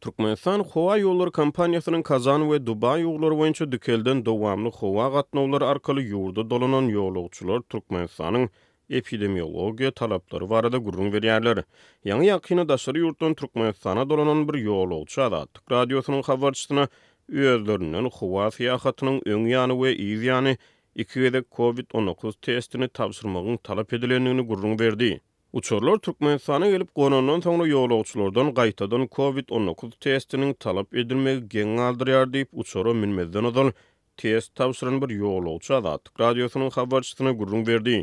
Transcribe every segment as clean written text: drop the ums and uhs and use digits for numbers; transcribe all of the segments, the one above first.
Türkmenistan howa ýollary kompaniýasynyň Kazan we Dubaý ugurlary boýunça dikelden dowamly howa gatnawlary arkaly ýurda dolanan ýolagçylar Türkmenistanyň epidemiologiýa talaplary barada gürrüň berýärler. Ýaňy-ýakynda daşary ýurtdan Türkmenistana dolanan bir ýolagçy Azatlyk Radiosynyň habarçysyna özlerinden howa syýahatynyň öň ýany we yz ýany iki gezek Covid 19 testini tabşyrmagyň talap edilendigini gürrüň berdi. Uçarlar Türkmenistana gelip gonandan soňra ýolagçylardan gaýtadan Covid 19 testiniň talap edilmegi geň galdyrýar diýip, uçara münmezden ozal test tabşyran bir ýolagçy Azatlyk Radiosynyň habarçysyna gürrüň berdi.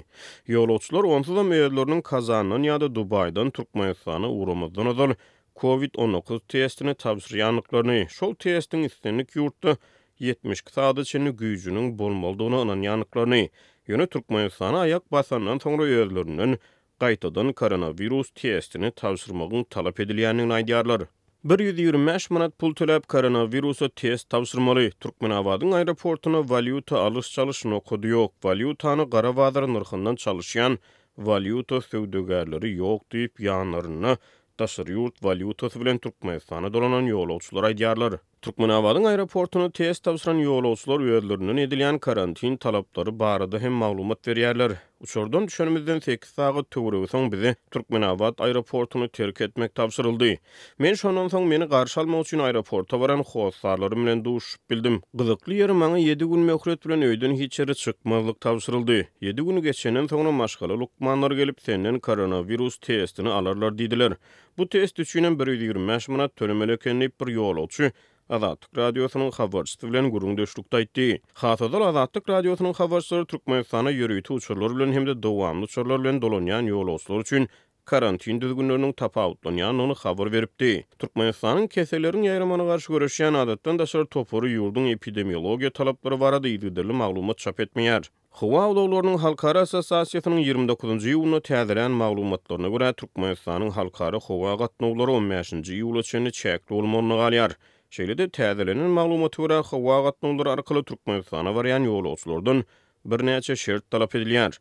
Ýolagçylar onsuzam özleriniň Kazandan ýa-da Dubaýdan Türkmenistana ugramazdan ozal Covid 19 testini tabşyrýandyklaryny, şol testiň islendik ýurtda 72 sagada çenli güýjüniň bolmalydygyna ynanýandyklaryny, ýöne Türkmenistana aýak basandan soňra özlerinden gaýtadan koronawirus testini tabşyrmagyň talap edilýändigini aýdýarlar. 125 manat pul töläp koronawirusa test tabşyrmaly. Türkmenabadyň aeroportunda walýuta alyş-çalyş nokady ýok. Walýutany gara bazar nyrhyndan çalyşýan walýuta söwdagärleri ýok diýip, ýanlarynda daşary ýurt walýutasy bilen Türkmenistana dolanan ýolagçylar aýdýarlar. Türkmenabadyň aeroportunda test tabşyran ýolagçylar özlerinden edilýän karantin talaplary barada hem maglumat berýärler. Uçardan düşenimizden sekiz sagat töweregi soň bize Türkmenabat aeroportuny terk etmek tabşyryldy. Men şondan soň meni garşy almak üçin aeroporta baran hossarlarym bilen duşuşyp bildim. Gyzykly ýeri maňa ýedi gün möhlet bilen öýden hiç ýere çykmazlyk tabşyryldy. Ýedi gün geçenden soňra maşgala lukmanlary gelip senden koronawirus testini alarlar diýdiler. Bu test üçinem 125 manat tölemeli eken diýip, bir ýolagçy Azatlyk Radiosynyň habarçysy bilen gürrüňdeşlikde aýtdy. Has ozal Azatlyk Radiosynyň habarçylary Türkmenistana ýörite uçarlar bilen hem-de dowamly uçarlar bilen dolanýan ýolagçylar üçin karantin düzgünleriniň tapawutlanýandygyny habar beripdi. Türkmenistanyň keselleriň ýaýramagyna garşy göreşýän adatdan daşary topary ýurduň epidemiologiýa talaplary barada yzygiderli maglumat çap etmeýär. Howa ulaglarynyň halkara assosiasiýasynyň 29 iýunda täzelän maglumatlaryna görä, Türkmenistanyň halkara howa gatnawlary on bäşinji iýula çenli çäkli bolmagyna galýar. Şeýle-de, täzelenen maglumata görä, howa gatnawlary arkaly Türkmenistana barýan ýolagçylardan birnäçe şert talap edilýär.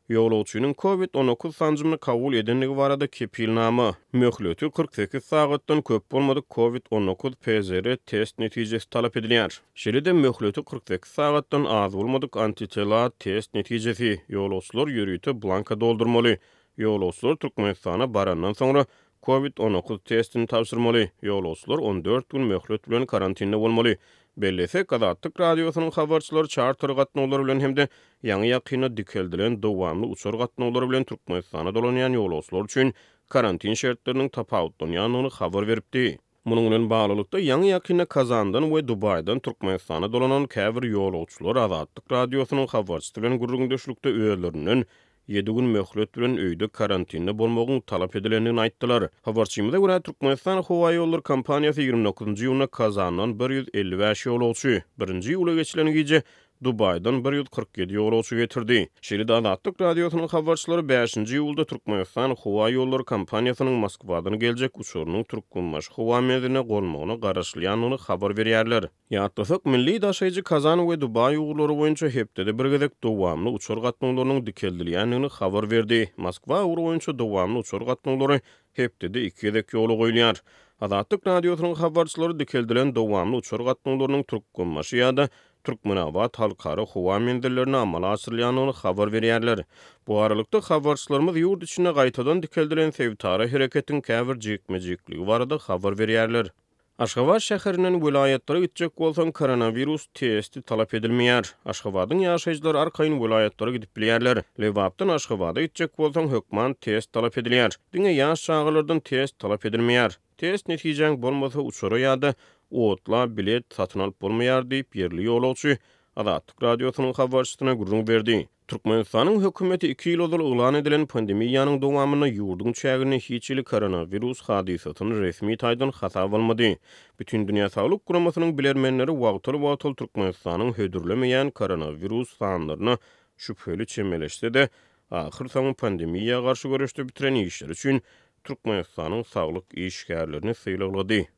Ýolagçynyň Covid 19 sanjymyny kabul edendigi barada kepilnama, möhleti 48 sagatdan köp bolmadyk Covid 19 PCR test netijesi talap edilýär. Şeýle-de möhleti 48 sagatdan az bolmadyk antitela test netijesi, ýolagçylar ýörite blanka doldurmaly. Ýolagçylar Türkmenistana barandan soňra Covid 19 testini tabşyrmaly. Ýolagçylar 14 gün möhlet bilen karantinde bolmaly. Bellesek, Azatlyk Radiosynyň habarçylary çarter gatnawlary bilen hem-de ýaňy-ýakynda dikeldilen dowamly uçar gatnawlary bilen Türkmenistana dolanýan ýolagçylar üçin karantin şertleriniň tapawutlanýandygyny habar beripdi. Munuň bilen baglylykda, ýaňy-ýakynda Kazandan we Dubaýdan Türkmenistana dolanan käbir ýolagçylar Azatlyk Radiosynyň habarçysy bilen gürrüňdeşlikde özlerinden ýedi gün möhlet bilen öýde karantinde bolmagyň talap edilendigini aýtdylar. Habarçymyza görä, Türkmenistan howaýollary kompaniýasy 29 iýunda Kazandan 155 ýolagçy, birinji iýula geçilen gije Dubaýdan 147 ýolagçy getirdi. Şeýle-de Azatlyk Radiosynyň habarçylary bäşinji iýulda Türkmenistan howa ýollary kompaniýasynyň Moskwadan geljek uçarynyň Türkmenbaşy howa menziline gonmagyna garaşylýandygyny habar berýärler. Ýatlasak, milli daşaýjy Kazan we Dubaý ugurlary boýunça hepdede bir gezek dowamly uçar gatnawlarynyň dikeldilýändigini habar berdi. Moskwa ugry boýunça dowamly uçar gatnawlary hepdede iki gezek ýola goýulýar. Azatlyk Radiosynyň habarçylary dikeldilen dowamly uçar gatnawlarynyň Türkmenbaşy ýa-da Türkmenabat halkara howa menzillerine amala aşyrylýandygyny habar berýärler. Bu aralykda, habarçylarymyz ýurt içinde gaýtadan dikeldilen sebitara hereketiň käbir jikme-jikligi barada habar berýärler. Aşgabat şäherinden welaýatlara gitjek bolsaň, koronawirus testi talap edilmeýär. Aşgabadyň ýaşaýjylary arkaýyn welaýatlara gidip bilýärler. Lebapdan Aşgabada gitjek bolsaň, hökman test talap edilýär. Diňe ýaş çagalardan test talap edilmeýär. Test netijäň bolmasa uçara ýa-da otla bilet satyn alyp bolmaýar diýip, ýerli ýolagçy Azatlyk Radiosynyň habarçysyna gürrüň berdi. Türkmenistanyň hökümeti iki ýyl ozal yglan edilen pandemiýanyň dowamynda ýurduň çäginde hiç hili koronawirus hadysasyny resmi taýdan hasaba almady. Bütindünýä Saglyk Guramasynyň bilermenleri wagtal-wagtal Türkmenistanyň hödürlemeýän koronawirus sanlaryna şübheli çemeleşse-de, ahyrsoňy pandemiýa garşy göreşde bitiren işleri üçin Türkmenistanyň saglyk işgärlerini sylaglady.